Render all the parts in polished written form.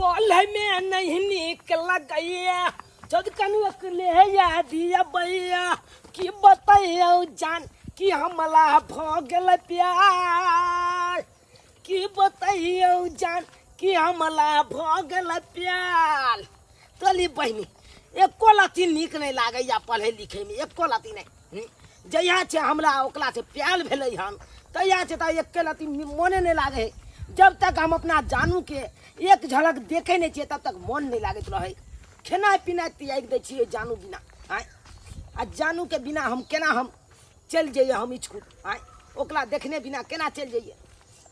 पढ़ैमे नहि नीक लगैया चौदकन अकले याद अबैया की बतैयौ जान कि हमला भऽ गेल प्यार की बतैयौ जान कि हमला भऽ गेल प्यार। तली बहिनी एको लत्ती नीक नहि लागैया पढ़ै लिखैमे, एको लत्ती नहि। जहिया छै हमरा ओकरा से प्यार भेलै हन तहिया छै तऽ एके लत्ती मोने नहि लागै है। जब तक हम अपना जानूके एक झलक देखै नहि छियै तब तक मोन नहि लागैत रहै। खेनाइ पिनाइ त्यागि दै छियै जानू बिना। आँय, आ जानूके बिना हम केना हम चलि जइयै हम इसकुल? आँय, ओकरा देखने बिना केना चलि जइयै?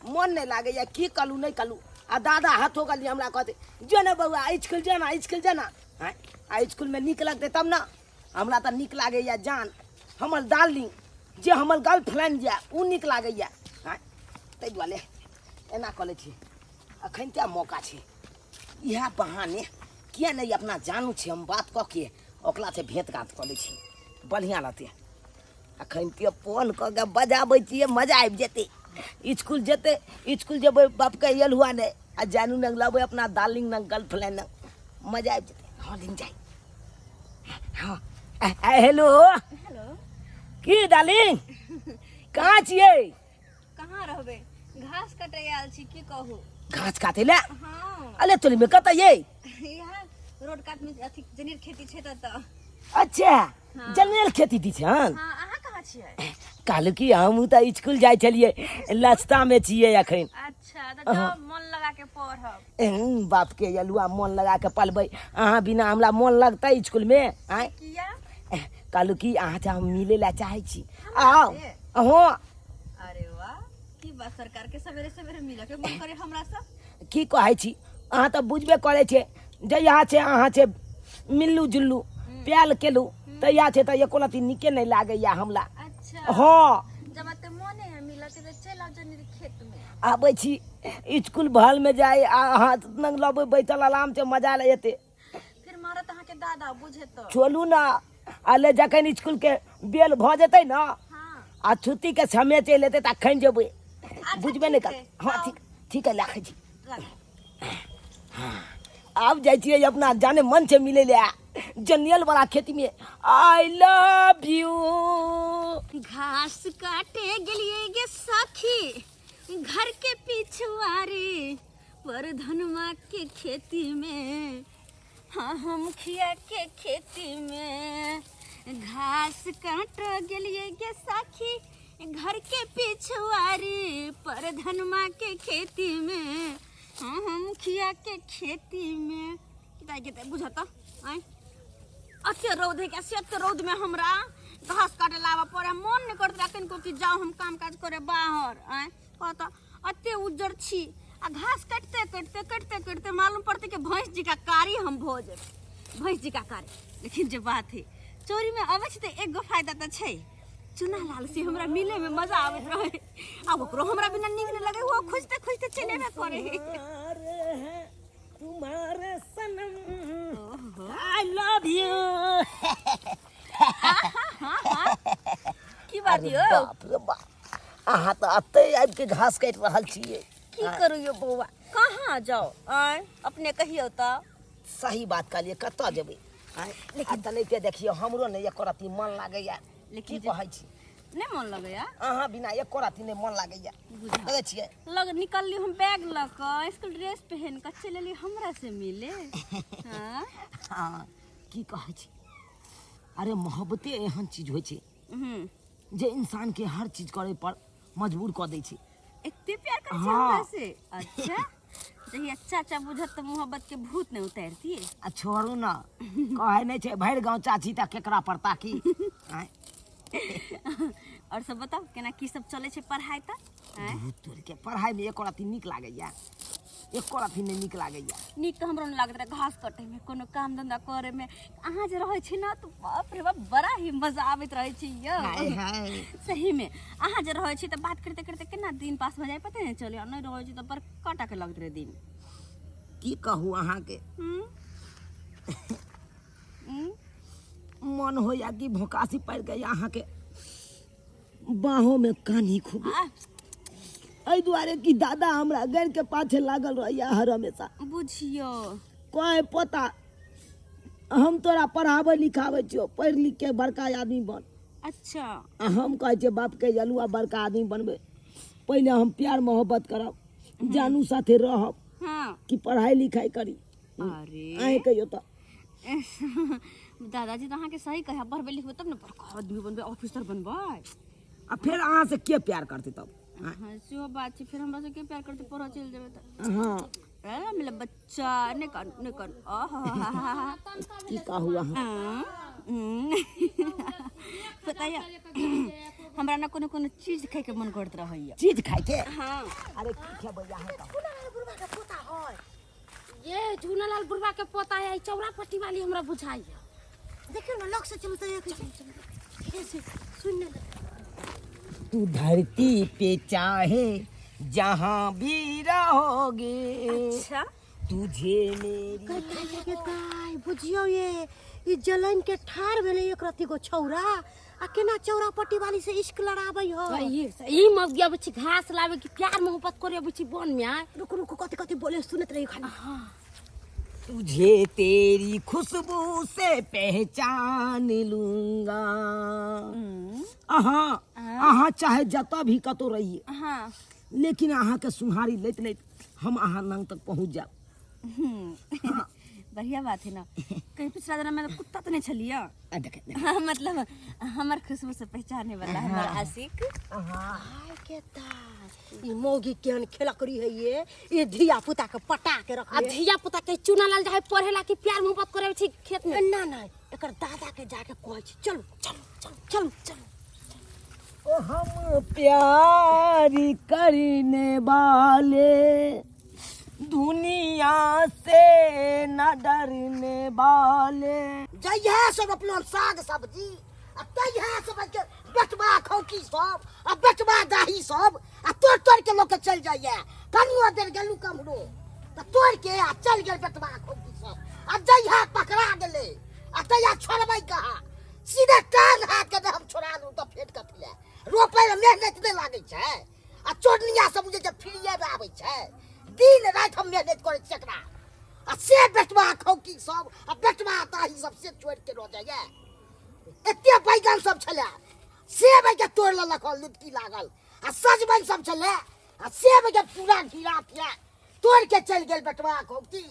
मन नहि लागैए, की कलू नहि कलू। आ दादा हाथो गली हमरा कहतै जो ने बौआ इसकुल जो ना, इसकुल जो ना। आँय, आ इसकुलमे नीक लगतै तब ने। हमरा तऽ नीक लागैए जान हमर डार्लिंग जे हमर गर्लफ्रेंड यऽ ओ नीक लागैए। आँय, ताहि दुआरे एना कऽ लै छी। अखन क्या मौका छै, इएह बहाने किया नहि अपना जानू छै हम बात कऽ के ओकरा से भेंट घाट कऽ लै छी, बढ़िआँ रहतै। अखन के फोन कऽ के बजाबै छियै, मजा आबि जेतै। इसकुल जेतै, इसकुल जेबै बापके एलहुआ नहि आ जानू नग लेबै अपना डार्लिंग नग गर्लफ्रेंड नग, मजा आबि जेतै। हँ लिंग जाइ। हँ हेलो। हेलो। की डार्लिंग कहाँ छियै? कहाँ रहबै, घास कटै आयल छी, की कहू। घास काटै लए? हँ। अरे तोरी में कतऽ ये? यहाँ रोड कात में अथी जनेर खेती छै ततऽ। अच्छा। हाँ। जनेर खेती दी छै? हन। हाँ, अहाँ कहाँ छियै? कहलहुँ कि हमहूँ तऽ इसकुल जाइ छलियै, लस्ता में छियै अखन। अच्छा, तऽ जाउ मन लगा के पढ़ब। एहन बाप के अलुआ मन लगा के पलबै, अहाँ बिना हमरा मन लगतै इसकुल में? आँय। किया? कहलहुँ कि अहाँ से हम मिलै लए चाहै छी। हमरा आउ। से? हँ। अरे वाह, की बात सरकार के सवेरे सवेरे मिले के मन करे हमरा से? की कहै छी, अहाँ तऽ बुझबे करै छै, जहिया छै अहाँ छै मिललू जुललू प्याल केलू तहिया छै तऽ एको रत्ती नीके नहि लागैया हमरा। अच्छा। हँ। जब एते मोने है मिलऽ के तऽ चलि आउ जनी खेत में। आबै छी इसकुल भल में जाय आ अहाँ लग लबै बैठल आराम से मजा ले एते। फिर मारत अहाँ के दादा बुझे तो। चलू ना, अले जखन इसकुल के बेल भऽ जेतै ना हाँ। आ छुट्टी के समय चलि एतै तऽ अखन जेबै। अच्छा, बुझबे नहि ठीक कर। है, हाँ आउ। ठीक ठीक है, राखै छी। राख। आब जाइ छियै अपना जाने मन छै मिलै लए जनियल वाला खेती में। I love you. घास काटे गेलिए गे सखी घर के पिछुआरी पर धनमा के खेती में, हाँ हम मुखिया के खेती में। घास काट गेलिए गे सखी घर के पिछुआरी पर धनमा के खेती में, हाँ हम मुखिया के खेती में। किता किता बुझत आय अते रौद है क्या, से अते रौद में हमरा घास काटे लाबऽ पड़े, मन नहीं करत रहे कनिको कि जाओ हम काम काज करे बाहर। आय कहता अते उज्जर छी आ घास काटते काटते काटते काटते मालूम पड़ते कि भैंस जी का कारी हम भऽ जेबै, भैंस जी का कारी। लेकिन जे बात है चोरी में अबै छै तऽ एगो फायदा तऽ छै, चुना लाल से हमरा मिले में मजा आबैत रहे आ ओकरो हमरा बिना नीक नहीं लगे, वो खोजते खोजते चले में करे। तुम्हारे सनम I love you. की बात यौ? बाप रे बाप, अहाँ तऽ एतै आबि के घास काटि रहल छियै। की करू यौ बौआ, कहाँ जाओ? आँय अपने कहियौ तऽ। सही बात कहलियै, कतऽ जेबै? आँय, लेकिन तऽ नहि देखियौ हमरो नहि एको रत्ती मन लागैया। लेकिन की कहै छी, नहि मन लगैया अहाँ बिना एको रत्ती नहि मन लागैया। बुझा लगै छियै लग निकलली हम बैग लऽ कऽ स्कूल ड्रेस पहन कऽ चलि एली हमरा से मिले। हाँ। हाँ, की कहै छी, अरे मोहब्बते एहन चीज होइ छै जे इंसान के हर चीज करे पर मजबूर कऽ दै छै। एते प्यार करै छै हाँ। हमरा से? अच्छा, जहिया चाचा बुझत तऽ मोहब्बत के भूत नहि उतारतियै। आ छोड़ू ना, कहै नहि छै भरि गाँव चाची तऽ केकरा पर ताकी। आँय। और सब बताउ केना की सब चलै छै पढ़ाइ तऽ? आँय? धूत तोड़ि के पढ़ाइ मे एको रत्ती नीक लागैया? एको रत्ती नहि नीक लागैया। नीक तऽ हमरो नहि लागैत रहै घास कटैमे, कोनो काम धंधा करैमे। अहाँ जे रहै छी ने तऽ बाप रे बाप बड़ा ही मजा आबैत रहै छै यौ। हाय हाय। सहीमे अहाँ जे रहै छी तऽ बात करिते करिते केना दिन पास भऽ जाइ पते नहि चलै, आ नहि रहै छी तऽ बड़ काटऽ के लगैत रहै दिन। की कहू अहाँके, हम्म? हम्म? मन होइया कि भोकासी पड़ि गई अहाँके बाहों में कानी खूब। आ, एहि दुआरे कि दादा हमरा गैर के पाछे लागल रहैया हर हमेशा। बुझियो कहे पोता हम तोरा पढ़ाबै लिखाबै छियौ, पढ़ि लिख के बड़का आदमी बन। अच्छा। आ हम कहै छियै बाप के जलुआ बड़का आदमी बनबै, पहिले हम प्यार मोहब्बत करब, जानू साथे रहब। हाँ। कि पढ़ाई लिखाई करी। अरे अहें कहियौ तऽ। दादाजी तऽ अहाँके सही कहे, पढ़बै लिखबै तब ने बड़का आदमी बनबै, ऑफिसर बनबै। आ फेर अहाँ से के प्यार करतै तब? हाँ, सेहो बात छै। फेर हमरा से के प्यार करतै, पढ़ऽ चलि जेबै तऽ? हाँ। ए मतलब बच्चा नहि कान, नहि कान। आहा की कहू अहाँ। पता यऽ हमरा ने कोनो कोनो चीज खाइके मन करैत रहैया। चीज खाइके? हाँ। अरे की खेबै अहाँ तऽ? बुढ़वा के पोता है ये, झूनालाल बुढ़वा के पोता है, चौरा पट्टी वाली हमरा बुझाई है। देखियौ ने लग से, चलू तऽ सुन ने। तू धरती पे चाहे जहाँ भी रहोगे। अच्छा। तुझे मेरी के दाइ, बुझियौ ये ई जलन के ठार भेलै एक रत्ती गो छौरा आ केना चौरा पट्टी वाली से इश्क लड़ाबै है। ई मौगी अबै छी घास लाबे कि प्यार मोहब्बत करे अबै छी वन में? आय रुकू रुकू, कथी कथी बोले सुनत रही खाली। तुझे तेरी खुशबू से पहचान लूंगा। अहाँ अहाँ चाहे जतऽ भी कतौ रहिए। हाँ। लेकिन अहाँ के सुहारी लैत लैत हम अहाँ लंग तक पहुँच जाब। बढ़िया बात है ना। कहीं पिछला दिन में कुत्ता तो नहीं छलिया? आ देख। हाँ, मतलब हमर खुशबू से पहचाने वाला हमर आशिक। आय के दाइ, ई मौगी केहन खेलकरी है ये, ई धिया पुता के पटा के रख। आ धिया पुता के चुनालाल जाए पढ़े ला कि प्यार मोहब्बत करे छी खेत में? ना ना, एकर दादा के जाके कहै छी। चलू चलू चलू चलू चलू। ओ हम प्यार करने वाले दुनिया से न डरने वाले। जइहे सब अपना साग सब्जी आ तइहे सब के बेटबा खौकी सब आ बेटबा दाही सब आ तोड़ तोड़ के लोग के चल जाइए। कनियो देर गेलू कमरो तऽ तोड़ के आ चल गेल बेटबा खौकी सब। आ जइहे पकड़ा गेलै आ तैया छोड़बै कहाँ? सीधे टांग हाथ के हम छोड़ा लू तऽ फेर कथी लए रोपै मे मेहनत नहि लागै छै? आ चोरनिया सब जे छै फ्रीए मे आबै छै। दिन राति हम मेहनत करै छियै एकरा आ से बेटबा खौकी सब आ बेटबा ताही सब से छोड़ि के रह जाइए। एते बैगन सब छलै से के तोड़ि लेलक हन, लुटकी लागल। आ सजमनि सब छलै आ से के पूरा घिरा थिया तोड़ि के चलि गेल बेटबा खौकी।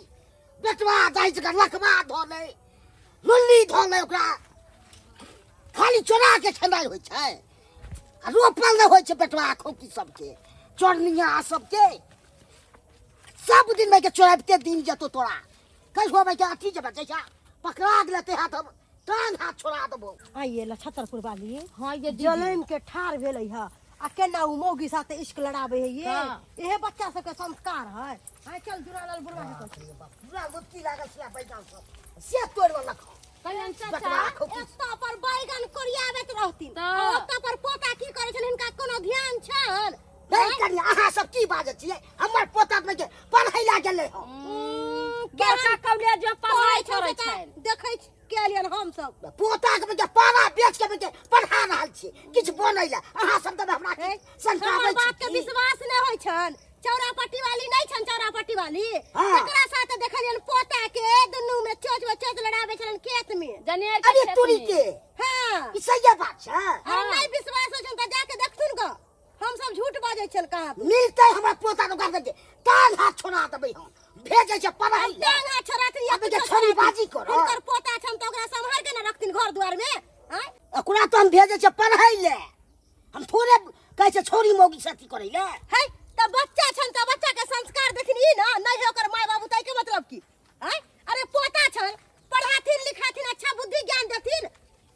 बेटबा दाही जकर लखबा धऽ लै, लुल्ली धऽ लै, ओकरा खाली चोरा के खेनाइ होइ छै आ रोपल नहि होइ छै। बेटबा खौकी सबके चोरनिया सबके सब दिन के चोराबिते दिन जेतौ तोरा। कहियो के अथी जेबै, जहिया पकड़ा गेलै तहिया तऽ हम टांग हाथ छोड़ा देबौ। आइए ला छतरपुर वाली। हाँ ये दीदी। जलन के ठार भेलै है आ केना उ मौगी साथे इश्क लड़ाबै है ये। हाँ। इहे बच्चा सबके संस्कार है। आइ चल जुड़ालाल बुढ़वा के कहै। पूरा लुटकी लागल छै बैगन सब से तोड़ि लेलक। कहियन चाचा। बेटबा खौकी एतऽ पर बैगन कोरियाबैत रहथिन तऽ। आ ओतऽ पर पोता की करै छनि, हिनका कोनो ध्यान छनि? नहीं कनिया, अहाँ सब की बाजै छियै? हमर पोता के पढ़ै ला गेलै हँ। बड़का कॉलेज में पढ़ाई करै तऽ छै। देखै के एलियन हम सब। पोता के बेटे पारा बेच के बेटे पढ़ा रहल छी किछु बनै ला। अहाँ सब तऽ हमरा किछु संकाबै हमर बात के छी। विश्वास नहि होइ छनि। चौरापट्टी वाली नहि छनि चौरापट्टी वाली? हाँ। तकरा साथ देखलियन पोता के, दुनू में चोच लड़ाबै छलन खेत में। जनेर के अरे खेत तुरी में। के। हाँ। ई सही बात छै। अरे नहीं विश्वास होइ छनि तऽ जाके देखथुन ग, हम सब झूठ बाजै छल कहाँ पे? मिलतै हमरा पोता के ओकरा के टांग हाथ छोड़ा देबै, हम भेजै छै पढ़ाई ला। टांग हाथ छोड़ाथिन या अबे के कुछो छोड़ी छोड़ाथिन। बाजी करऽ। हुनकर पोता छनि तऽ ओकरा सम्हारि के ने रखथिन घर दुआर में, आँय? ओकरा तऽ हम भेजै छै पढ़ै ले, हम थोड़े कहै छै छोरी मौगी से अथी करै ले। है तऽ बच्चा छनि तऽ बच्चा के संस्कार देथिन ई ना, नहि है ओकर माय बाबू ताहि के मतलब की? आँय? अरे पोता छनि, पढ़ाथिन लिखाथिन, अच्छा बुद्धि ज्ञान देथिन,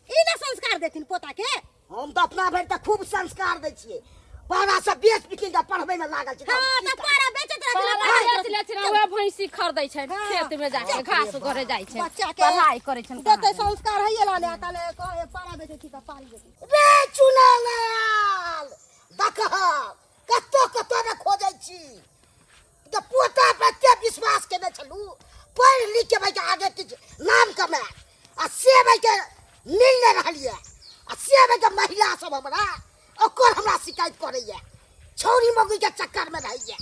ई ना संस्कार देथिन पोता के। हम तऽ अपना भरि तऽ खूब संस्कार दै छियै, पारा सब बेच बिकिन के पढ़बै में लागल छै। हाँ तऽ पारा बेचैत रहथिन, पारा पढ़ाई बेच लै छै, उएह भैंसी खरीदै छै। हाँ। खेत में जाके घास करे जाइ छै, बच्चा के पढ़ाई करै छै। देतै संस्कार है लाने ताले कहे पारा बेचै छी तऽ पारी बेचै। रे चुनालाल, देखह कतौ कतौ ने खोजै छी तऽ पोता पर एते विश्वास केने छलू, पढ़ि लिख के भाई के आगे किछु नाम कमाए आ से भाई के मिल नहि रहल यऽ। आ से भाई के महिला सब हमरा ओकर हमरा शिकायत करैया। छौरी मौगी के चक्कर में रहैया।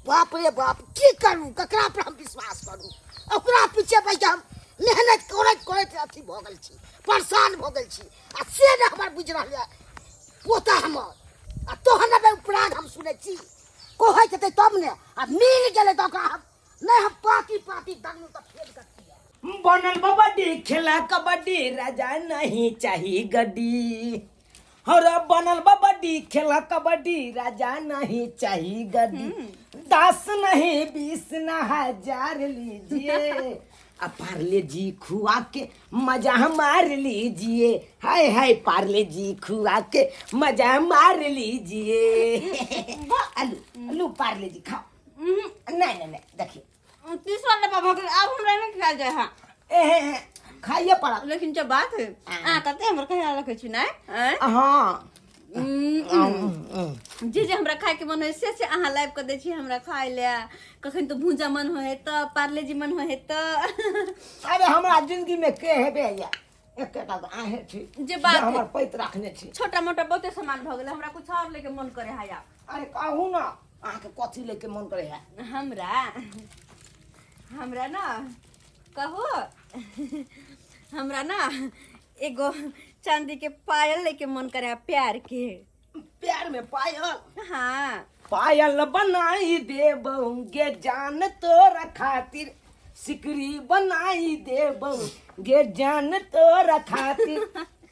बाप रे बाप, की करू, ककरा पर हम विश्वास करू? ओकरा पीछे बैठ हम मेहनत करैत करैत अथी भऽ गेल छी, परेशान भऽ गेल छी, आ से नहि हमर बुझि रहल यऽ पोता हमर। आ तोहन अबै उपराग हम सुनै छी, कहैत हेतै तब ने, आ मिल गेलै तऽ ओकरा हम नहि, हम पाती पाती दगलू तऽ फेर कथी बनल बबड्डी खेला कबड्डी, राजा नहीं चाही गड्डी। और बनल बबड्डी खेला कबड्डी, राजा नहीं चाही गड्डी। 10 नहीं 20 ना हजार लीजिए, आ पार्ले जी खुआ के मजा मार लीजिए। हाय हाय, पार्ले जी खुआ के मजा मार लीजिए। आलू आलू पार्ले जी खाओ। नहीं नहीं नहीं, देखिए 30 वाला डब्बा भऽ गेल, आब हमरा नहि खायल जाय है। ए खाइए पड़ा। लेकिन जो बात है, अहाँ कते हमर ख्याल रखै छी नहि? आँय? हाँ। जे जे हमरा खायके मन होइ से से अहाँ लाबि कऽ दै छी हमरा खाय लए। कखन तऽ भूजा मन होइ है तऽ पार्ले जी मन होइ है तऽ। अरे हमरा जिंदगी में के हेबे या एकेटा तऽ अहें छी जे बात जे हमर पैत रखने छी। छोटा मोटा बहुते सामान भऽ गेलै, हमरा कुछ और लेके मन करे है आब। अरे कहू ना, अहाँके कथी लेके मन करे है? हमरा हमरा ना कहू, हमरा ना एगो चांदी के पायल लेके मन करे है प्यार के। प्यार में पायल? हाँ। पायल बनाई देबोगे जान तोरा खातिर, सिकरी बनाई देबोगे जान तोरा खातिर,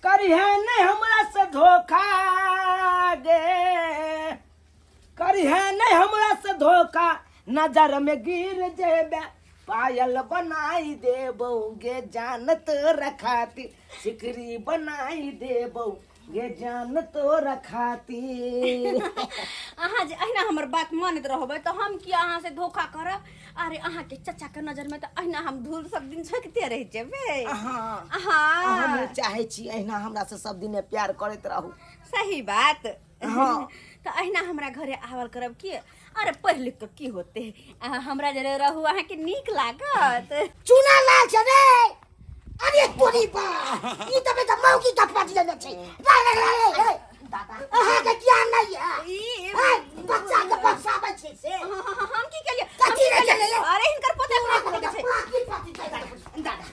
करिहे नहीं हमरा से धोखा गे, करिहे नहीं हमरा से धोखा, नजर में गिर जेबे, पायल बनाई देबोगे जान तोरा खातिर, सिकरी बनाई देबोगे जान तोरा खातिर। अहाँ जे अहिना हमर बात मानैत रहबै तऽ हम किया अहाँ से धोखा करब? अरे अहाँ के चचा के नजर में तऽ अहिना हम धूल सब दिन झोंकिते रहि जेबै। हाँ। हाँ। हमहूँ चाहै छी अहिना हमरा से सब दिने प्यार करैत रहू। सही बात। हाँ। तऽ अहिना हमरा घरे आवल करब की? अरे पढ़ लिख कऽ की होते, अहाँ हमरा जरे रहू, अहाँ के नीक लागत। चूना लाल छै रे। अरे तोरी बा, ई तऽ बेटा मौगी का पज लेने छै। रे रे रे रे रे। दादा, अहाँ के ज्ञान नहीं है। ई हैं, बच्चा के बसाबै छै से। हम की केलिए? कथी नहि केलिए? अरे हिनकर पोता कोना बोलै छै? पाकी पाकी छै। दादा,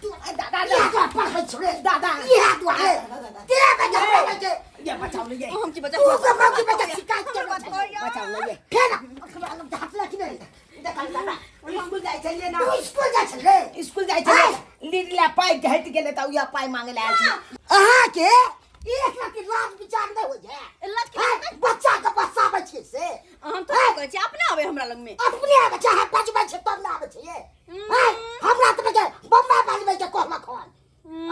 दादा, इएह दुआरे पढ़बै छौ रे। दादा। इएह दुआरे। ते बेटा पढ़बै छै। ये बचाओ ले, ये हम की बचा? तू के मौगी बेटा शिकायत केने छै। बचाओ ले, ये फेर हाथ लग नहि। देखल दादा, स्कूल जाइ छलियै ना? तू स्कूल जाइ छलै? स्कूल जाइ छलियै, लीड ला पाइ घटि गेलै तऽ उएह पाइ मांगे लए आयल छी। अहाँ के एक रति लाज विचार नहि होइए? लाज के हैं? बच्चा के बसाबै छियै से। हम तो कहै छी अपने आबै हमरा लग में। अपने आबै छै, अहाँ बजबै छै तब ने आबै छै ये। हैं? हमरा तऽ के बम्बा बाजबै के कहलक हन।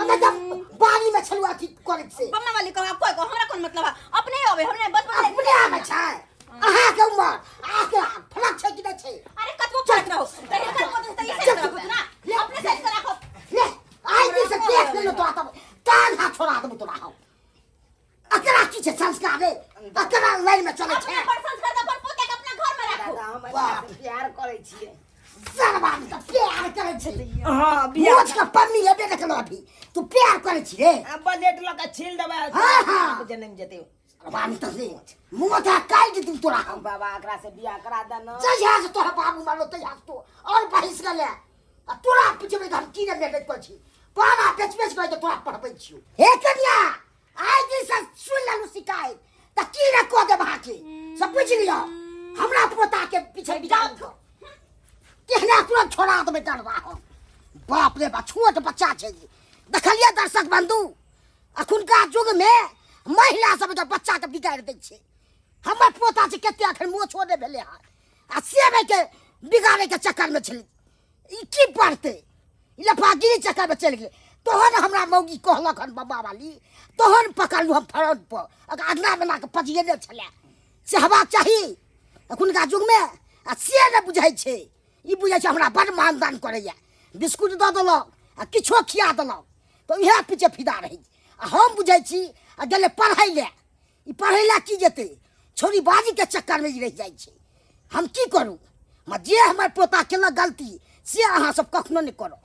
अगर जब बाड़ी में छलु अथी करैत से। बम्मा वाली कह कोई को, हमरा कोन मतलब है? अपने आबै हमरा बस बस। अपने आबै छै। अहाँ के उमर अहाँ के फरक छै कि नहि छै? अरे कतबो फरक रहो तऽ हिनकर पोता तऽ ई साइड राखो ना, अपने साइड से राखो। ले आइ दिन से देख लेलो तोरा तब टांग हाथ छोड़ा देबो तोरा हम। अकरा की छै संस्कार रे? अकरा लाइन में चलै छै। अपने पर संस्कार अपन पोता के अपना घर में राखो। दादा, हम अहाँ से प्यार करै छियै। सरवानी तऽ प्यार करै छै। हाँ, बियाह मोछ के पन्नी हेबे नहि केलौ अभी, तू प्यार करै छी रे? आ ब्लेड लऽ कऽ छील देबै। हाँ, हाँ। जनमि जेतै। सरवानी तऽ रे मुँह काटि दियौ तोरा हम। बाबा, एकरा से बियाह करा दे ना। जहिया से तोरा बाबू मरलो तहिया से तू और बहिस गेले, आ तोरा पुछबै तऽ हम की नहि भेटैत पर छी, पाना बेच बेच कऽ तोरा पढ़बै छियौ। हे कनिया, आइ दिन से सुनि लेलहुँ शिकायत तऽ की ने कऽ देब अहाँके से बुझि लिअ। हमरा पोता के पीछे बिगाड़ कऽ केहना तुरंत छोड़ा देबै डरबा हम। बाप रे बाप, छोट बच्चा छै ई। देखलियै दर्शक बंधु, अखुनका युग में महिला सब के बच्चा के बिगाड़ि दै छै। हमर पोता छै कते अखन मोछो नहि भेलै हन, आ से के बिगाड़े के चक्कर में छलै। ई की पढ़तै, ई लफागिरी चक्कर में चलि गेलै। तहन हमरा मौगी कहलक हन बब्बा वाली, तहन पकड़लहुँ हम फ्रंट पर, अगर अगना बना कऽ पजिएने छलै से हेबाक चाही एखुनका युगमे, आ से नहि बुझै छै। ई बुझै छै हमरा बड्ड मानदान करैए, बिस्कुट दऽ देलक आ किछो खिया देलक तऽ इएह पीछे फिदा रहै छै। आ हम बुझै छी आ गेलै पढ़ै लए, ई पढ़ै लए की जेतै, छौड़ी बाजीके चक्करमे ई रहि जाइ छै। हम की करू? जे हमर पोता केलक गलती से अहाँ सब कखनो नहि करब।